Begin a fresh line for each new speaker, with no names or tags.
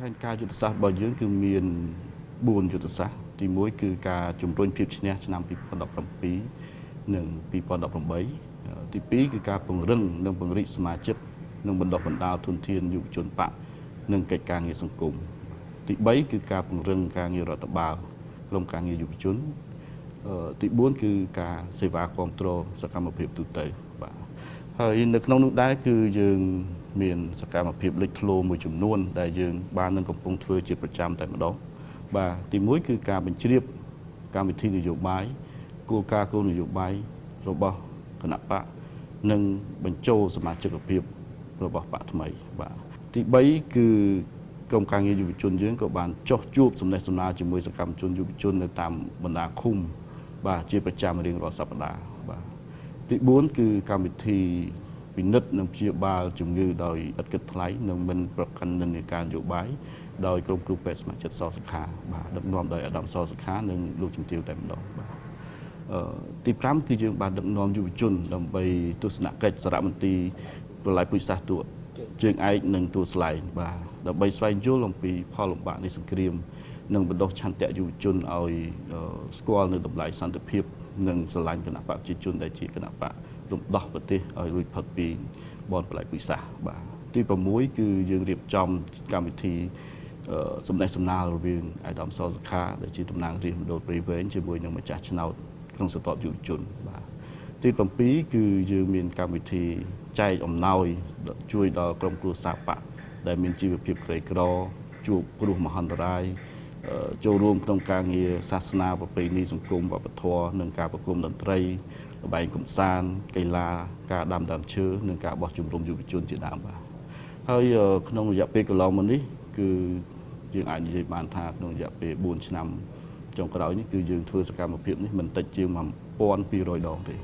ផែនការយុទ្ធសាស្ត្ររបស់យើងគឺមាន4យុទ្ធសាស្ត្រទី1គឺការជំរុញភាពឈ្នះឆ្នាំ2017និង2018ទី2គឺការពង្រឹងនិងពង្រីកសមាជិកនិងបណ្ដុះបណ្ដាលធនធានយុវជនបកនិងកិច្ចការងារសង្គមទី3គឺការពង្រឹងការងាររដ្ឋបាលក្រុមការងារយុវជនទី4គឺការសេវាគ្រប់គ្រងសកម្មភាពទូទៅបាទហើយនៅក្នុងនោះដែរគឺយើងមានសកម្មភាពលេចធ្លោមួយចំនួនដែលយើងបាននឹងកំពុងធ្វើជាប្រចាំតែម្ដងបាទទី1គឺការបញ្ជ្រាបកម្មវិធីនយោបាយគោលការណ៍គោលនយោបាយរបស់គណៈបកនិងបញ្ចូលសមាជិកភាពរបស់បកថ្មីបាទទី3គឺក្រុមការងារយុវជនយើងក៏បានចុះជួបសំណេះសំណាលជាមួយសកម្មជនយុវជននៅតាមបណ្ដាឃុំបាទជាប្រចាំរៀងរាល់សប្តាហ៍បាទទី4គឺកម្មវិធីពិនិត្យនិងព្យាបាលជំងឺដោយឥតគិតថ្លៃនិងមិនប្រកាន់និន្នាការនយោបាយដោយក្រុមគ្រូពេទ្យស្ម័គ្រចិត្តសសុខាបាទដឹកនាំដោយអាដាមសសុខានិងលោកជំទាវតែម្ដងបាទទី5គឺយើងបានដឹកនាំយុវជនដើម្បីទស្សនកិច្ចសារមន្ទីរបល័យពុជសាសទួជើងឯកនិងទួលស្លែងបាទដើម្បីស្វែងយល់អំពីផលលំបាកនៃសង្គ្រាមនិងបណ្ដុះឆន្ទៈយុវជនឲ្យស្គាល់នៅតម្លៃសន្តិភាពនិងស្រឡាញ់គណៈបកប្រជាជនដែលជាគណៈបករំដោះប្រទេសឲ្យរួចផុតពីបនបល័យពុជសាសបាទទី6គឺយើងរៀបចំកម្មវិធីសំណេះសំណាលរវាងអាដាមសសុខាដែលជាតំណាងរាស្ត្រមណ្ឌលព្រៃវែងជាមួយនឹងម្ចាស់ឆ្នោតក្នុងស្រទាប់យុវជនបាទទី7គឺយើងមានកម្មវិធីចែកអំណោយជួយដល់ក្រុមគ្រួសារបកដែលមានជីវភាពក្រីក្រជួបគ្រោះមហន្តរាយចូលរួមក្នុងការងារសាសនាប្រពៃណីសង្គមវប្បធម៌និងការប្រគំតន្ត្រីល្បែងកម្សាន្តកីឡាការដាំដើមឈើនិងការបោះជំរំយុវជនជាដើមបាទហើយក្នុងរយៈពេលកន្លងមកនេះគឺយើងអាចនិយាយបានថាក្នុងរយៈពេល4ឆ្នាំចុងក្រោយនេះគឺយើងធ្វើសកម្មភាពនេះមិនតិចជាង1200ដងទេ